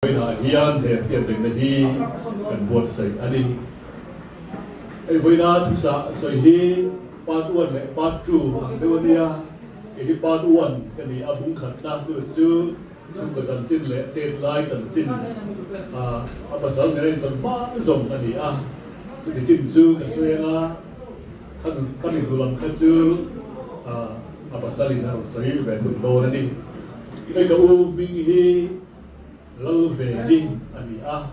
Vawiinah hian he hriatbengna hi kan buatsaih a ni. Hei vawiina thusa sawi hi part one leh part two ang deuh a nia. Kei hi part one ka ni a, bung khatna chu chu chhungkaw chanchin leh tet lai chanchin a pasal nena intawn hma zawng a ni a. Chuti chin chu ka sawi ang a, ka mi hnu lam kha chu a pasalin a rawn sawi ve thung dawn a ni. Hei ka u hming hi. Lalveni a ni a,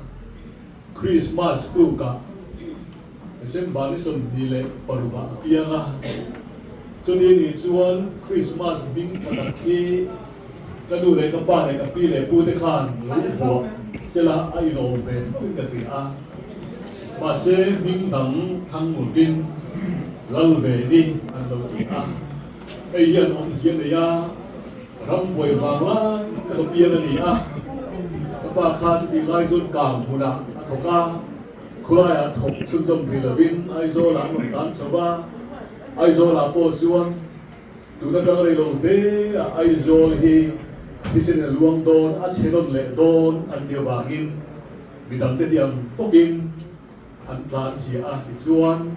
Krismas tukah December ni 26 ah a piang a, chumi ni chuan Krismas hming tha tak hi ka nu leh ka pa leh ka pi leh pu te khan lo vuah sela a inawm ve tho in ka hria a, mahse hming dang thang lovin Lalveni an lo ti a, hei hian awmzia nei a. Rambuai vang lai ka lo piang a ni a, ka pa kha chutih lai chuan kang hmunah a thawk a, khulaiah thawk chhunzawm thei lovin Aizawlah an rawn tan chho va, Aizawlah pawh chuan tun atang rei lo hle a Aizawl hi thisen a luang dawn, a chhe nawn leh dawn an tih avangin midangte tih ang bawkin An tlan chhia a, tichuan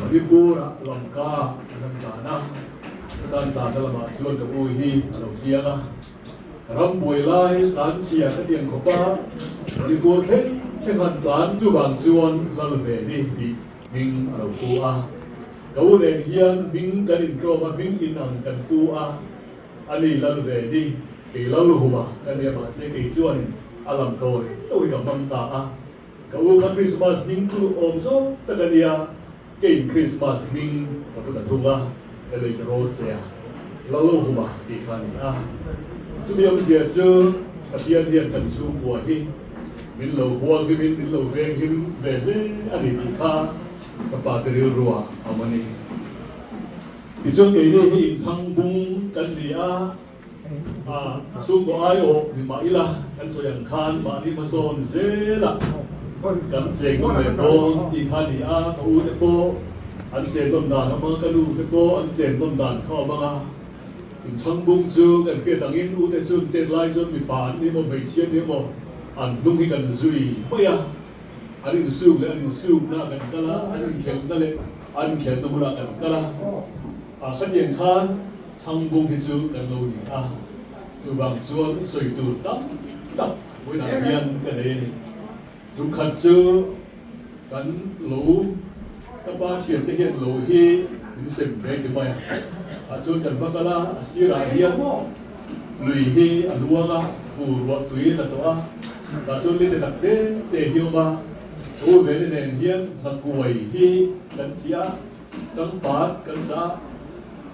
Manipur-ah Lamka an han tlan a, chutan tlanna lamah chuan ka u hi a lo piang a. Rambuai lai tlan chhia ka tiang khawp a, Manipur thleng thleng han tlan chuvang chuan Lalveni tih hming a lo pu a. Ka u nen hian hming kan inṭawm a, hming inang kan pu a, ani Lalveni kei Lalhuma ka nia mahse kei chuanin a lamtawi chauh hi ka hmang ta a. Ka u kha Krismas hming chu awm zawng tak a nia, keiin Krismas hming ka pu ta thung a, Elise Rose a Lalohuma tih kha a ni a. Chumi awmzia chu Pathian hian kan chhungkua hi min lo hualhimin min lo venghim ve hle a ni tih kha ka pa te rilruah a awm a ni. Tichuan keini hi inchhang bung kan ni a. A chhungkaw aiawh ni mah ila kan sawi ang khan mahni hmasawn zela kan cheng nawn leh dawn tih kha a ni a, ka u te pawh an chen nawn dan a awm ang, ka nu te pawh an chen nawn dan kha a awm ang a, inchhangbung chu kan hriat angin u te chu tet lai chuan mipa an ni emaw hmeichhia an ni emaw an hnung hi kan zui mai a, an insuk leh an insukna kan kal a, an inkhelhna leh an inkhelhna hmunah kan kal a, a khatiang khan. Chhangbung hi chu kan lo ni a, chuvang chuan sawi tur tam tak vawiinah hian ka nei a ni. Tumkhat chu kan lo ka pa thiante hian lo hi min sem ve ti mai a, ah chuan kan va kal a, a sirah hian lui hi a luang a, fur ruah tui a tla tawh a, tah chuan lite tak te te hi awm a, u veni nen hian nghakuai hi kan chiah a. Changpat kan chah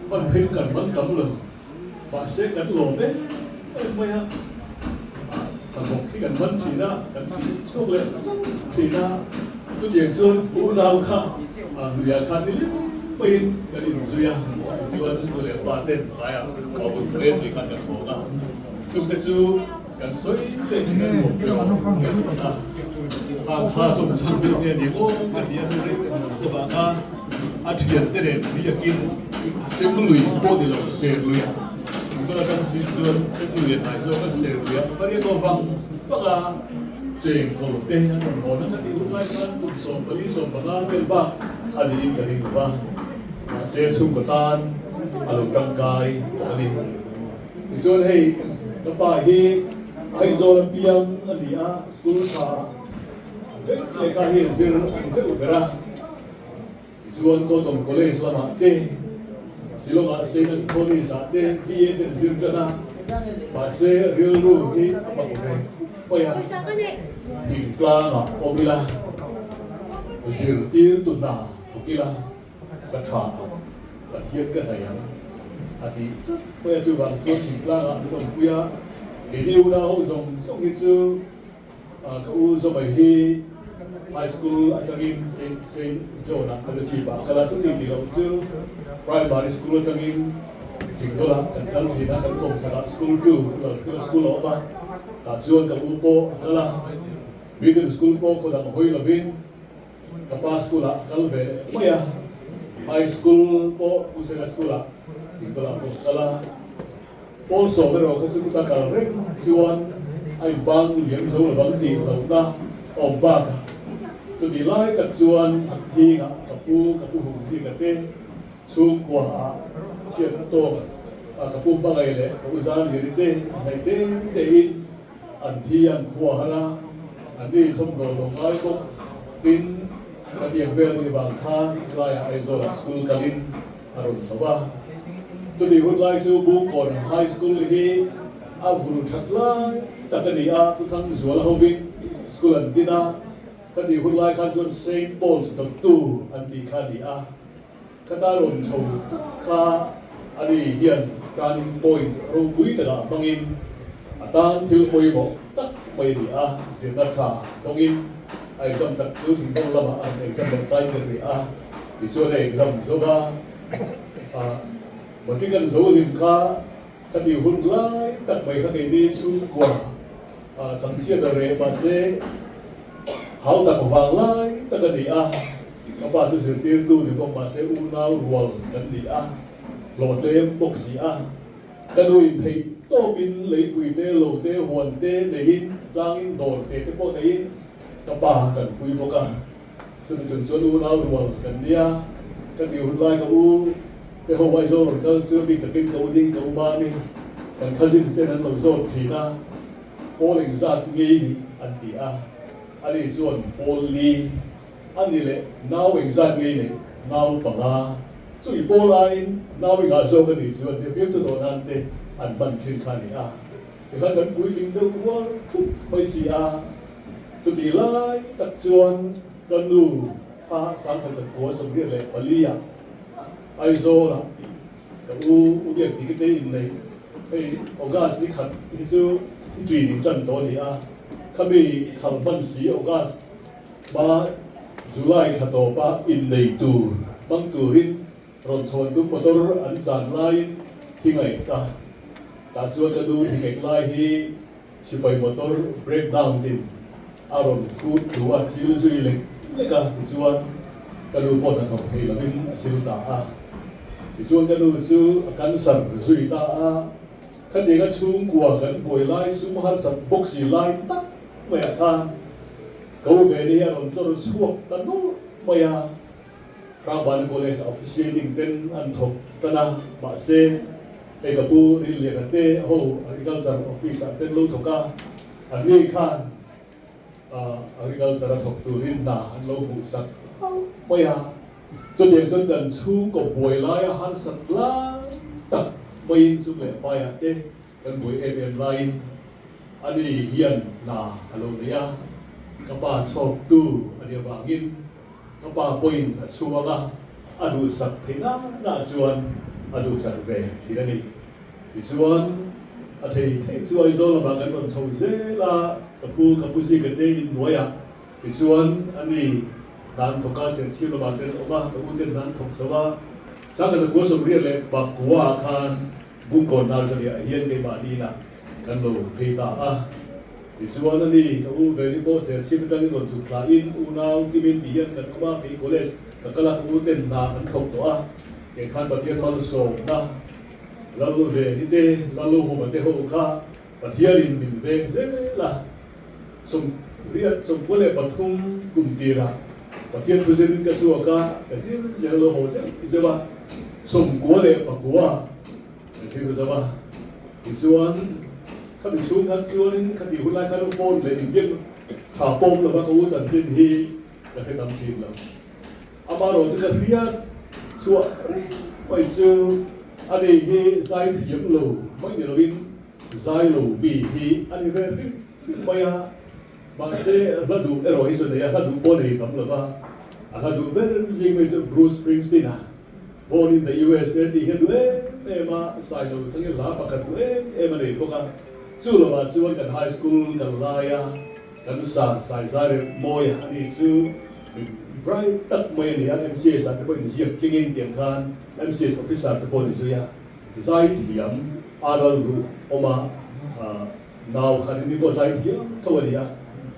hman phei chu kan man tam lo, mahse kan lawm em em mai a, hnathawk hi kan man thin a, kan ti chhuak leh zauh thin a, chutiang chuan unau kha luiah khan ni lem maiin kan inzui a, tichuan nu leh pa ten tlaiah khua hun tlem tih khan kan hawng a, chungte chu kan sawi leh thin a nuam pawh kan ti a. Khang kha sawm chhang deuh nge ni maw ka ti a hnu rei tak hnuah khan a thiante nen biakin chem lui pawh ni lo ser lui a tuna kan zir chuan chem lui a hnai zawk a ser lui a pariat aw vang vang a cheng kawl te an rawn hawn a ka tih hun lai khan kum 14 15 vel bak a niin ka ring lo va mahse chhungkaw tan a lo tangkai tawh a ni. Tichuan hei ka pa hi Aizawl a piang a ni a, school tha vek lehkha hi a zir a ni deuh ber a. Tichuan Cotton College lamah te, Shillong ah Saint Anthony's ah te BA te an zir tan a, mahse rilru hi a mak ve mai a, thingtlangah awm ila, zirtirtu hna thawk ila, Ka tha ang, Pathian ka hnaih ang, a ti tlat mai a. Chuvang chuan thingtlangah min awmpui a, keini unau ho zawng zawng hi chu ka u Zawmai hi High School atangin Saint Saint John-ah Fellowship-ah a kal a, chuti tih loh chu Primary School atangin Thingdawlah kan kal thin a, kan kawmchakah School 2 Lalhmila School a awm a, tah chuan ka u pawh a kal a, Middle School pawh khaw dang hawi lovin, Ka pa school ah kal ve leh mai a, high school pawh Pu Sena school ah Dingdawlah pawh ka kal a, pawl sawm erawh kha chu kuta kal reng chuan a inbang liam zo lovang tih lohna a awm bakah chutih lai tak chuan Thakthingah ka pu, ka pu Hungzika te chhungkua ah chhiat tawk a ka pu hmangaih leh ka u Zaliri te hnaih te te in an thi an khua har a, an ni chhawmdawl lo ngai bawk. Tin, ka tiang vel ni vang khan tlaiah Aizawlah school kalin a rawn chho a. Chutih hun lai chu Bungkawn High School hi a vul that lai tak a ni a, Pu Thangzuala hovin school an din a, khatih hun lai khan chuan Saint Paul's dawttu an tih kha a ni a. Khata rawn chho tak kha a ni hian turning point ropui takah hmangin a tan thil pawimawh tak mai a ni a, zirna tha dawngin a exam tak chu thingtang lamah a rawn exam lo tai tir rih a, tichuan a exam zo va, ah matric an zo hlim kha ka tih hun lai tak mai kha keini chhungkua ah changchhiat a reh mahse hau tak vang lai tak a ni a. Ka pa chu zirtirtu ni bawk mahse unau rual kan ni a, hlawhtlem bawk si a. Ka nu in theih tawpin leipui te, lo te, huan te neiin, changin dawr te te pawh neiin ka pa kan pui bawk a. Chuti chung chuan unau rual kan ni a, ka tih hun lai ka u te ho Aizawl rawn kal chu bik takin ka u ding ka u mami kan cousins ten an lo zawt thin a, pawl engzat ngei ni an ti a, ani chuan pawl li. A ni leh, nau engzat ngei nei? Nau panga. Chu i pawl aiin nau i ngah zawk a nih chuan he fiamthu tawh nan te an hman thin kha a ni a. Tikhan kan puitling deuh rual thup mai si a. Chutih lai tak chuan ka nu kha 1984 ah Aizawlah ka u U Biakdiki te inneih hei August ni khat hi chu i ṭin in ṭan tawh a ni a. Khami khal hman si August Hma July thla tawpa innei tur hmang turin rawn chhawn tum motor an chan laiin thi ngaih ka tah chuan ka nu thi ngaih lai hi sipai motor break down tin a rawn hrut thu a chil zui lek lek a tichuan ka nu pawh hnathawk thei lovin a sil ta a tichuan ka nu chu a cancer zui ta a khatianga chhungkua kan buai lai sum harsat bawk si lai tak maiah khan Ko ve ni a rawn chawr chhuak ta nawlh mai a, Hrangvana College a officiating ten an thawk tan a, mahse hei ka pu Rinliana te ho Agriculture office ah ten lo thawk a, an ni khan Agriculture a thawk turin hna an lo hmuh sak hlauh mai a, chutiang chuan kan chhungkaw buai laia harsat lai tak maiin sum leh paiah te Kan buai em em laiin ani hian hna a lo nei a, ka pa chhawktu a nih avangin ka pa pawhin a chhuang a, a duhsak theih na na chuan a duhsak ve thin a ni. Tichuan, a thei thei chu Aizawl lamah kan rawn chho zel a, ka pu, ka pu Zika te inhnuaiah tichuan ani hna an thawk a, Serchhip lamah kan awm a, ka u ten hna an thawk chho a, 1989 ah khan Bungkawn Narzaliah hian keimahni inah kan lo phei ta a. Tichuan a ni, ka u Veni pawh Serchhip atangin rawn chhuk thlahin unau Kimin ti hian kan awm a, kei college ka kal a, ka u ten hna an thawk tawh a, kei khan Pathian malsawmna Lal Veni te, Lal Huma te ho kha Pathianin min veng zel a. 93 kum tirah Pathian thu zirin ka chhuak a, ka zir zel lo haw zeuh zeuh a, 94 ka zir zo a. Tichuan, khami chhung khan chuanin khati hun lai khan phone leh inbiak tha pawm lova ka u chanchin hi ka hre tam thin lo. Amaherawh chu ka hriat chhuah reng mai chu ani hi zai thiam lo mai ni loin Zai lo mi hi a ni ve hrim hrim mai a, mahse hla duh erawh hi chu nei a, hla duh pawh nei tam lo va, a hla duh ber zing mai chu Bruce Springsteen a, Born in the USA tih hi a duh em em a, sai lo thangin hla pakhat duh em em a nei bawk a, chu lovah chuan kan high school kal laia kan sa sai zai reuh mawi a ni chu mi bright tak mai a ni a, MCS ah te pawh inziak tlingin tiang khan MCS officer te pawh a ni zui a. Zaithiam a ral ruh awm a, nau khan ini pawh zaithiam tho a ni a.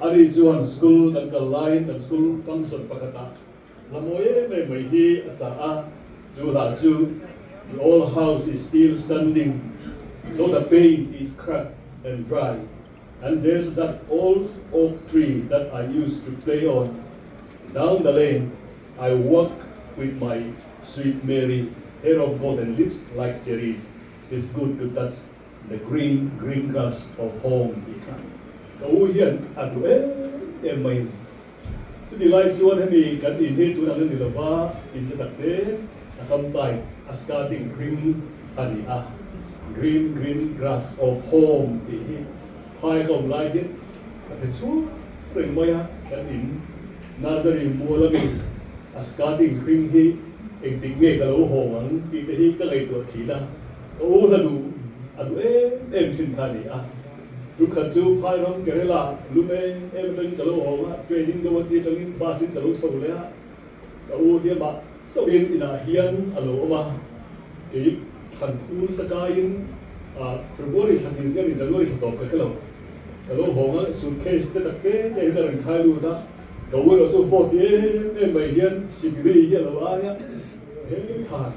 Ani chuan school kan kal laiin kan school function pakhatah hla mawi em em mai hi a sa a, chu hla chu The old house is still standing though the paint is cracked and dry. And there's that old oak tree that I used to play on Down the lane I walk with my sweet Mary Hair of gold and lips like cherries It's good to touch the green green grass of home tih kha ka u hian a duh em em mai a ni. Chuti lai chuan hemi kan in hi tun ang a ni lova, in te tak te a sam type a skirting hring a ni a, green green grass of home tih hi phai ka awm lai hian ka hre chhuak reng mai a, kan in nursery mual ami a skirting hring hi engtik nge ka lo hawng ang tih te hi ka ngaihtuah thin a, ka u hla duh a duh em em thin kha a ni a. Tumkhat chu phai ram Kerala lum em em atangin ka lo hawng a, train in Guwahati atangin bus in ka lo chho leh a, ka u hi amah chauhin inah hian a lo awm a, kei thlan phur sakaiin February thla tir nge ni January thla tawp ka hre lo, ka lo hawng a, suitcase te tak te te hi ka rawn khai lut a, ka u erawh chu vote em em mai hian sikri hi a lo ai a, he khai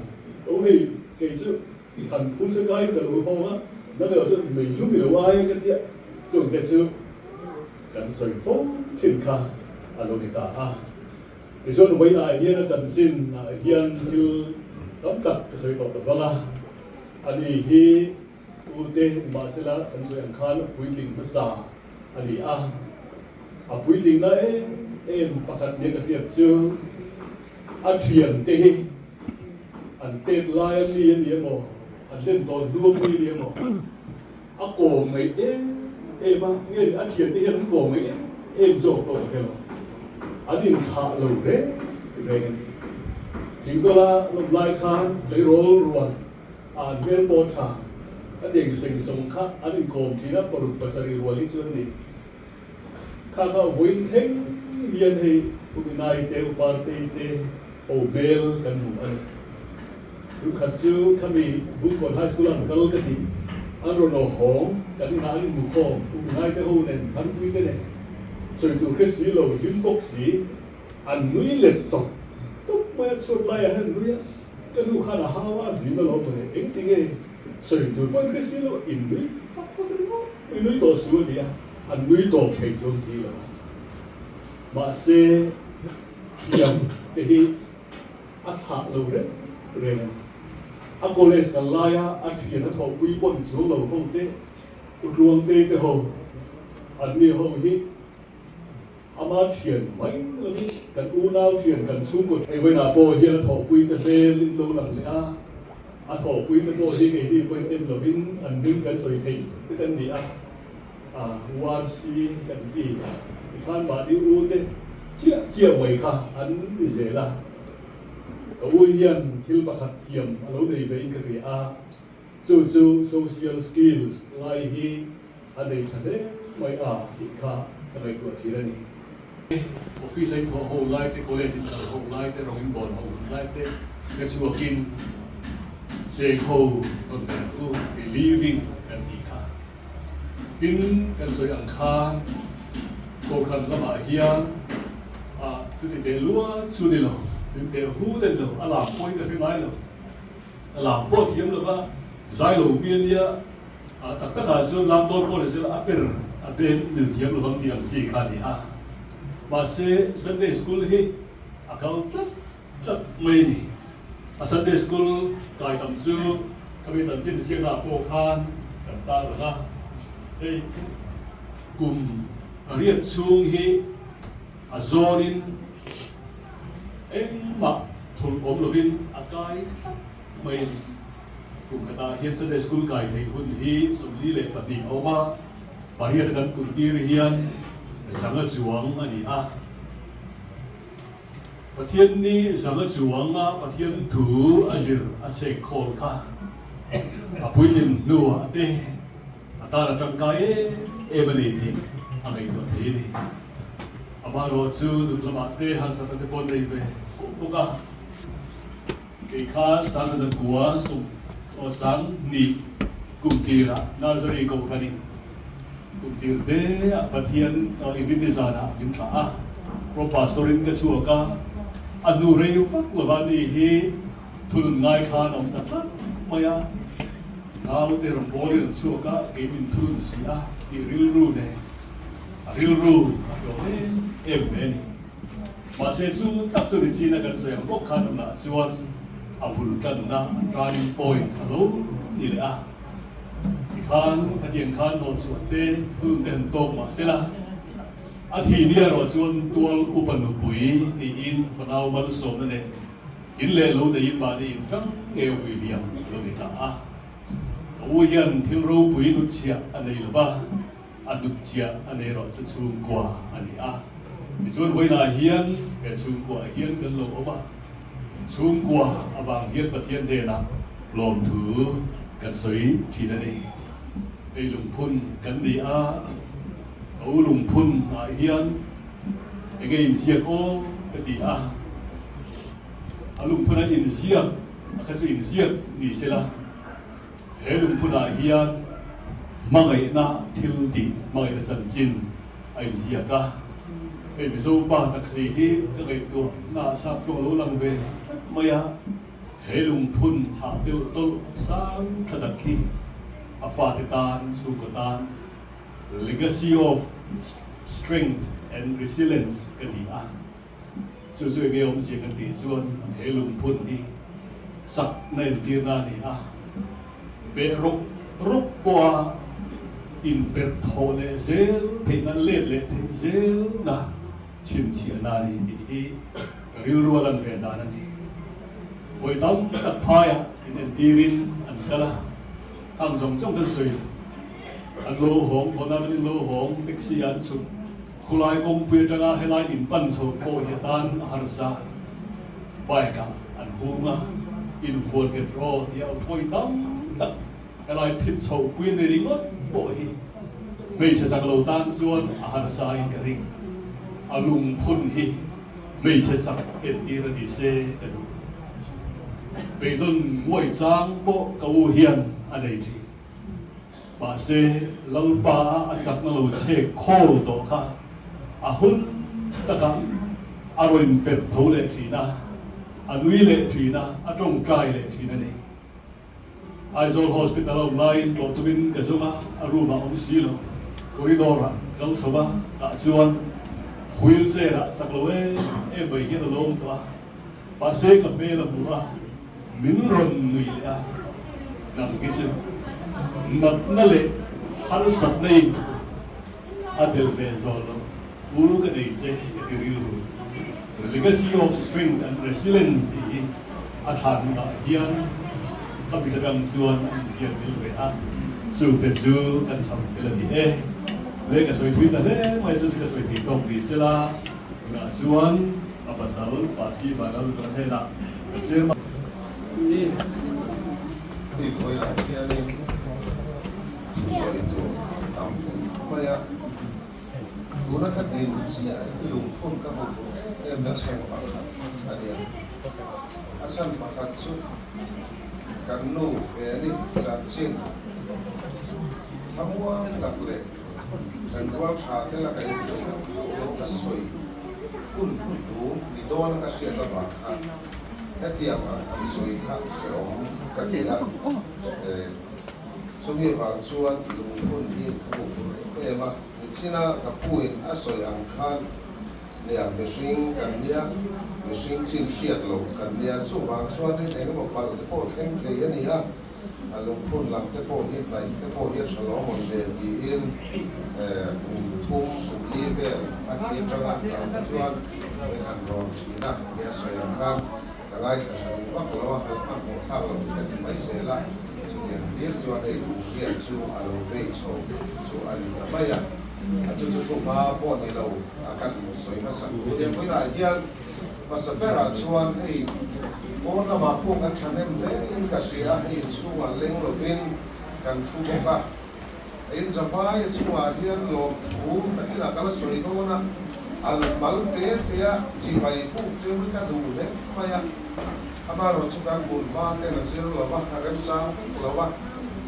ka u hei kei chu I han phur se kai ka lo hawng a, nang erawh chuan mei lum i lo ai a ka tia, chung te chu kan sawi fo thin kha a lo ni ta a. Tichuan vawiinah hian a chanchin ah hian thil tam tak ka sawi tawh lo vang a, ani hi u te nimahsela kan sawi ang khan a puitling hmasa a ni a, a puitling na em em pakhat nia ka hriat chu a thian te hi An tet lai a mi a ni emaw, an hlen tawn hnu a mi a ni emaw, a kawm ngaih em em a, nge a thiante hian an kawm ngaih em em zawk pawh ka hre lo. An inthlah lo reng reng a ni. Thingtawla lawm lai khan tleirawl rual a an hmel pawh tha a tiang seng sawng kha an inkawm thin a, paruk pasarih rual hi chu an ni. Kha kha vawiin thleng hian hei Pu Minai te, U Partei te ho hmel kan hmu a ni. Tumkhat chu khami Bungkawn High School an kal ka ti, an rawn aw hawng, kan inah an inhmu khawm, Pu Minai te ho nen, Thanpui te nen, sawi tur hre si lo, hlim bawk si, an nui let tawp tawp mai a, chhuat laiah hian an nui a, ka nu khan a hau a, a vin alawm mawle, engtinge sawi tur pawh in hre si lo, in nui fak fak ringawt. I nui tawh su a nia, an nui tawp thei chuang si lo a. Mahse, thiam te hi a thlah lo reng reng a ni. A college kal laia a thian a thawhpui pawh ni chuang lo ho te, Utluang te te ho, an ni ho hi ama thian mai lovin kan unau thian, kan chhungkaw thian. Hei vawiinah pawh hian a thawhpui te hmel in lo lang leh a, a thawhpui te pawh hi keini pawhin en lovin an hming kan sawi theih vek an ni a, a URC kan ti tikhan mahni u te chiah chiah mai kha an ni zel a, ka u hian thil pakhat thiam a lo nei ve in ka hria a, chu chu social skills lai hi A nei tha hle mai a tih kha ka ngaihtuah thin a ni. Office a in thawh ho lai te, college in kal ho lai te, rawng in bawl ho hun lai te ka chhuakin cheng ho rawn ber ang u, believing kan tih kha. Tin, kan sawi ang khan Kohhran lamah hian a chuti teh lua chu ni lo, hlim teh vu te ni lo, a lam pawhin ka hre ngai lo. A lam pawh thiam lo va, zai lo mi a nia. A tak takah chuan lam dawn pawh ni sela a per a ben mil thiam lovang tih ang chi kha a ni a. Mahse Sunday School hi a kal tlat tlat mai a ni. A Sunday School kai tam chu khami chanchin ziaknaah pawh khan kan tar lang a. Hei kum riat chhung hi a zawnin engmah thulh awm lovin a kai tlat mai a ni. Kum khatah hian Sunday School kai theih hun hi 42 a awm a, pariat a kan pun tir hian zanga chuang a ni a. Pathian ni zanga chuanga Pathian thu a zir a chhek khawl kha a puitlin hnuah te a tan a tangkai em em a ni tih a ngaihtuah thei a ni. Amaherawhchu nun lamah te harsatna te pawh nei ve bawk a. Kei kha Sangzan kua sum aw sang nih kum tirah Nursery kohhranin kum tir te ah Pathian Inrinni zanah min thlah a, Pro Pastor in ka chhuak a, a hnu rei vak lova ni hi thunun ngai khan a awm ta tlat mai a, naute rawn bawlin an chhuak a, kei min thunun si a. tih rilru nen a rilru a hlawm em em mai a ni. Mahse chu tak chu ni china kan sawi ang bawk khan tunah chuan a bul tanna a turning point a lo ni leh a. Tikhan khatiang khan hnawhchhuah te thunun te han tawk mah se la, a thih ni erawh chuan tual upa nupui niin fanau malsawmna nen in leh lo neiin mahni in tang ngei a vui liam a lo ni ta a. Ka u hian thil ropui hnutchhiah a nei lo va, a hnutchhiah a nei erawh chu chhungkua a ni a. Tichuan vawiinah hian he chhungkuaah hian kan lo awm a, chhungkua avang hian Pathian hnenah lawmthu kan sawi thin a ni. Hei lungphun kan ni a, ka u lungphun ah hian enge inziak aw ka ti a, a lungphun a inziak a kha chu inziak ni sela, He lungphunah hian hmangaihna thil tih hmangaihna chanchin a inziak a. Hei Mizo pa taksi hi ka ngaihtuah na sap tawng lo lang ve tlat mai a, he lungphun chhah deuh tawlh sang tha tak hi a fate tan chhungkaw tan legacy of strength and resilience ka ti a. Chu chu enge awmzia kan tih chuan he lungphun hi chakna entirna a ni a, beh rawk rawk pawha inperh thawh leh zel theihna, let leh theih zelna chhinchhiahna a ni tih hi ka rilru a lan ve dan a ni. Vawi tam tak phaiah inentirin an kal a, khang zawng zawng kan sawi an lo hawng, thlawhna atangin lo hawng, taxi ah an chhuk. Khulai kawngpui atanga helai in pan chho pawh hi atan a harsa. Bike ah an hung a, infuan nghet rawh tia vawi tam tak helai phit chho pui ni ringawt pawh hi hmeichhe chak lo tan chuan a harsa in ka ring. A lungphun hi hmeichhe chak entir a ni se ka duh. Beidawn nguai chang pawh ka u hian a nei thin. Mahse, Lalpa a chakna lo chhek khawl tawh kha a hun takah a rawn pep tho leh thin a, a nui leh thin a, a tawngtai leh thin a ni. Aizawl Hospital a awm laiin tlawh tumin ka zung a, a room ah awm si lo. Corridor ah kal chho a, tah chuan wheel chair ah chak lo em em mai hian a lo awm tawh a. Mahse ka hmel a hmu a, min rawn nui leh a, nang hi chu natna leh harsatna in a del ve zawl lo, u ka nei che ka ti rilru. The legacy of strength and resilience tih hi a thlan hunah hian ka mit atang chuan a inziak tel ve a, chute chu kan cham tel a ni e. Le ka sawi thui ta hle mai chu chu ka sawi thei tawk ni sela, tunah chuan A pasal Pasi Vanal zawh hnenah ka chairman. Hei vawilah hianin thusawi tur tam hle mai a, tuna ka din chiah hi lungphun ka hmu duh em em na chhan pakhat a nia. A chhan pakhat chu kan nu ve a ni chanchin thlamuang tak leh kan rual tha te laka inthlahrung hauh lo ka sawi. Hun hnuhnung ni dawna ka hriat avang khan hetiang ang an sawi kha hrehawm ka ti a, chumi vang chuan lunghun hi ka huphurh em em a, nichina ka puin a sawi ang khan nia mihring kan nia, mihring chin hriat loh kan nia, chuvang chuanin engemaw palh te pawh thleng thei a ni a. A lungphun lam te pawh hi hnaih te pawh hi a tha lawmawm ve tiin kum thum kum li vel a thi atanga lam te chuan min han rawn thin a, mi a sawi ang khan ka ngaithla tha duh vak lo a, hal hmanhmawh thlak lo hi ka ti mai zel a, chutiang hlir chuan hei kum riat chu a lo vei chho chu a ni ta mai a, a chu chu thuhma pawh ni lo a kan sawi hmasak tu nia vawiinah hian. Hmasa berah chuan hei pawn lamah pawh kan thahnem hle in ka hria a, hei inchhungah leng lovin kan thu bawk a. In zavai chungah hian lawmthu nakinah ka la sawi dawn a, a mal te te a chibai puk cheu hi ka duh hle mai a. Amaherawhchu chu kan hun hma ten a zir lo va, a remchang vek lo a,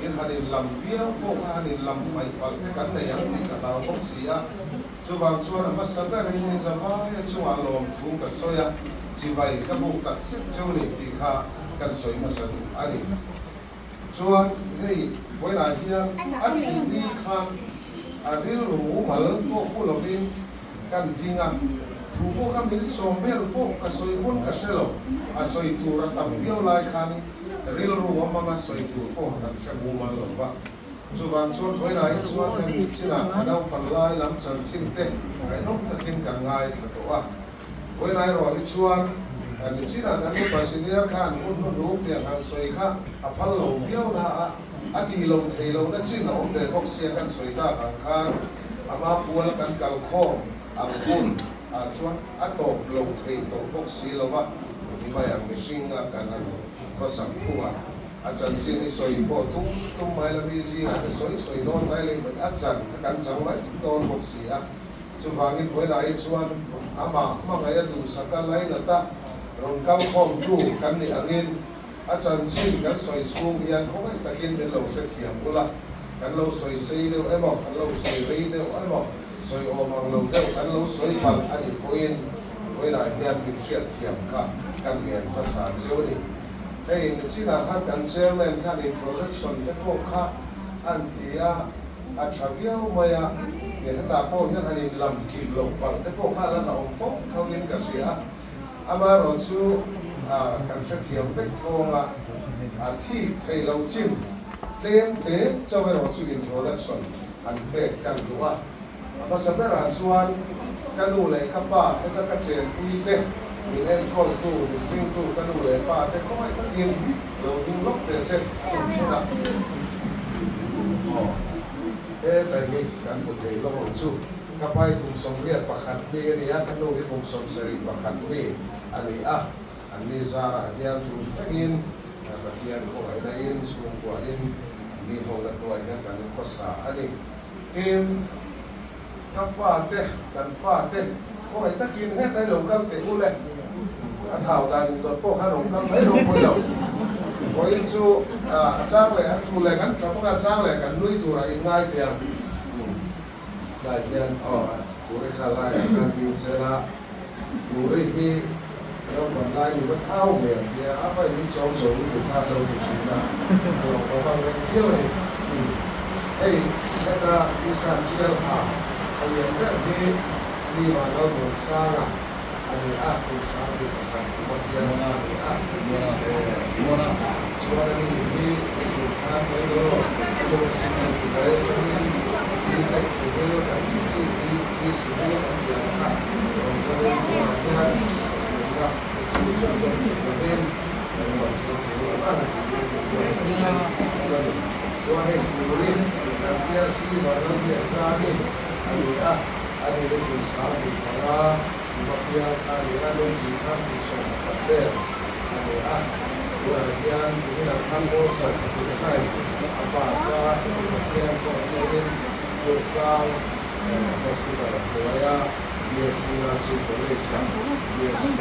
in han inlam viau pawh kha han inlam hmaih palh te kan nei ang tih ka hlau bawk si a. Chuvang chuan a hmasa berin in zavaia chungah lawmthu ka sawi a, chibai ka buk tak zet cheu ni tih kha kan sawi hmasa duh a ni. Chuan hei vawiinah hian a thih ni khan A rilru mumal pawh pu lovin kan ding a, thu pawh kha min sawm vel pawh ka sawi pawn ka hre lo, a sawi tur a tam viau lai khanin rilru a hmanga sawi tur pawh kan hre mumal lo va. Chuvang chuan vawilah hi chuan kan mitchinah a naupan lai lam chanchin te ngaihnawm takin kan ngaithla tawh a. Vawilah erawh hi chuan nichinah kan upa senior khan hun hnuhnung tiang han sawi kha a phal lo viau na a, a tih lo thei lo na chin a awm ve bawk sia kan sawi tak ang khan ama pual kan kal khawm ang hun ah chuan a tawp lo thei tawh bawk si lo va, ti mai ang mihring a kan han khawsak phung a. A chanchin i sawi pawh tum tum mai la mi zingah te sawi sawi dawn dai leh mai a chan kha kan chang mai dawn bawk si a. Chuvangin vawilah hi chuan amah hmangaih a duhsak a lainat a rawn kal khawmtu kan nih angin a chanchin kan sawi chhung hian khawngaih takin min lo hrethiam ula, kan lo sawi sei deuh emaw, kan lo sawi rei deuh emaw, sawi awm ang lo deuh kan lo sawi palh a nih pawhin vawilah hian min hriatthiam kha kan ngen hmasa cheu a ni. Hei nichinah khan kan chairman khan introduction te pawh kha an ti a, a tha viau mai a, ni hetah pawh hian han inlam kim loh palh te pawh kha a la hlauhawm fo tho in ka hria a, amaherawh chu kan hrethiam vek thawng a, a thik thei lo chin tlem te chauh erawh chu introduction han pek kan duh a. A hmasa berah chuan ka nu leh ka pa heta ka chenpui te, min enkawltu, min hringtu ka nu leh pa te khawngaih takin lo ding lawk teh se tum hunah aw hetai hi kan hmu thei lawng ang chu. Ka pa hi kum 81 mi a ni a, ka nu hi kum 71 mi a ni a, an ni zarah hian tun thlengin Pathian khawngaihna in chhungkua in an ni ho na hnuai hian kan khawsa a ni. Tin, ka fate, kan fate, khawngaih takin hetlai lo kal teh u le, a thau dan in dawt pawh khan rawn kal mai ropui lo. Vawiin chu a chang leh a tu leh kan tha bawk a, a chang leh kan nui turah in ngai teh ang. Lai hian aw Turi kha laiah khan ding sela, Turi hi naupang lai ni va thau ve ang tia a va in chawm zo lutuk kha a lo ti thin a, a lo va vang reng viau a ni. Hei heta Nissan Trial ha a lian ber hi Siva Lalmuansanga a ni a, kum 11 kum a piang a ni a. Chuan a ni hi tun khan Bangalore University Dubai atangin B-Tech Civil kan tih chi B-E Civil kan tih ang kha rawn zawin tunah hian zirna te chu chhunzawm hrih lovin kan rawn thil tul ang ang tiin min buatsaih te awm a ni. Chuan hei turin kan tia si Vanlalbiakzami a ni a, a ni hi kum 15 kum a piang kha a ni a, lungthin khan kum 11 vel a ni a. Tunah hian kuminah khan Paul 20 Science a pass a, Pathian pawh hmangin Durtlang Hospital hnuaia BSc Nursing College-ah BSc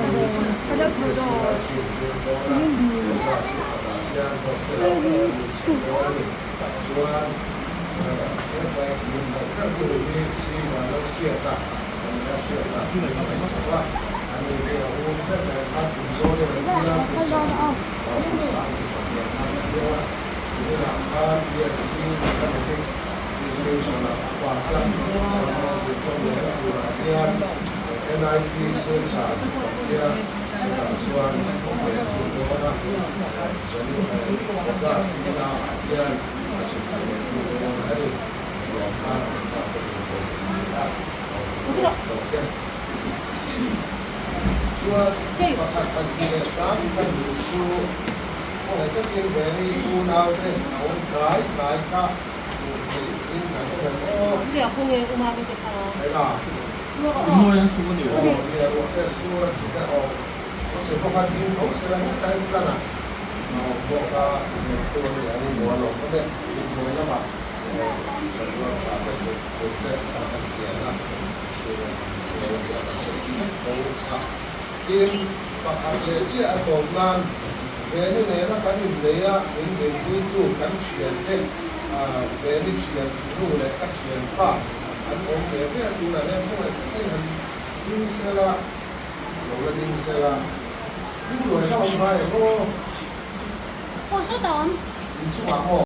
BSc Nursing zir dawn a, August ni khatah hian hostel-ah pawh a lut chho dawn a ni. Chuan hetlai min ngaih ber tu hi si Vanlalhriata a ni a, Hriata min ngaih tho a, ani hi a u ber nen khan kum zawn in an tia, kum 20 kum 30 khan an tia a, kuminah khan BSc Mathematics Distinction ah a pass a, Ramah zir chawp leh na turah hian NIT Silchar kan tia, chutah chuan awm leh thung dawn a, January, August ni na ah hian a chhuk thla leh thung dawn a ni. Tiang kha kan fate tur pawh kan ni a, a awm leh tawh e. Chuan pakhat han ti leh hram kan duh chu khawngaih takin Mary unaute a awm tlai tlai kha hmuh theih in kan awm em aw? Ela. Aw nia ruah te sur a chhuk e aw. Awse pawh khan ding tho sela hetlai tlan a awm bawk a, ineltu a ni ang in ruah lo awm e, inhnuai lamah Chanrual tha te chhuk tur te a kan pian a, chhung lo a nia kan hre vek tho a. Tin, pakhat leh chiah a tawp nan Veni nena kan innei a, min dinpuitu kan thian te, Veni thian nu leh ka thian pa an awm ve ve a, tunah hian khawngaih takin han ding sela, lo la ding sela, ding luai kha awm ngai em aw? Aw, sawtah awm. Inchungah maw?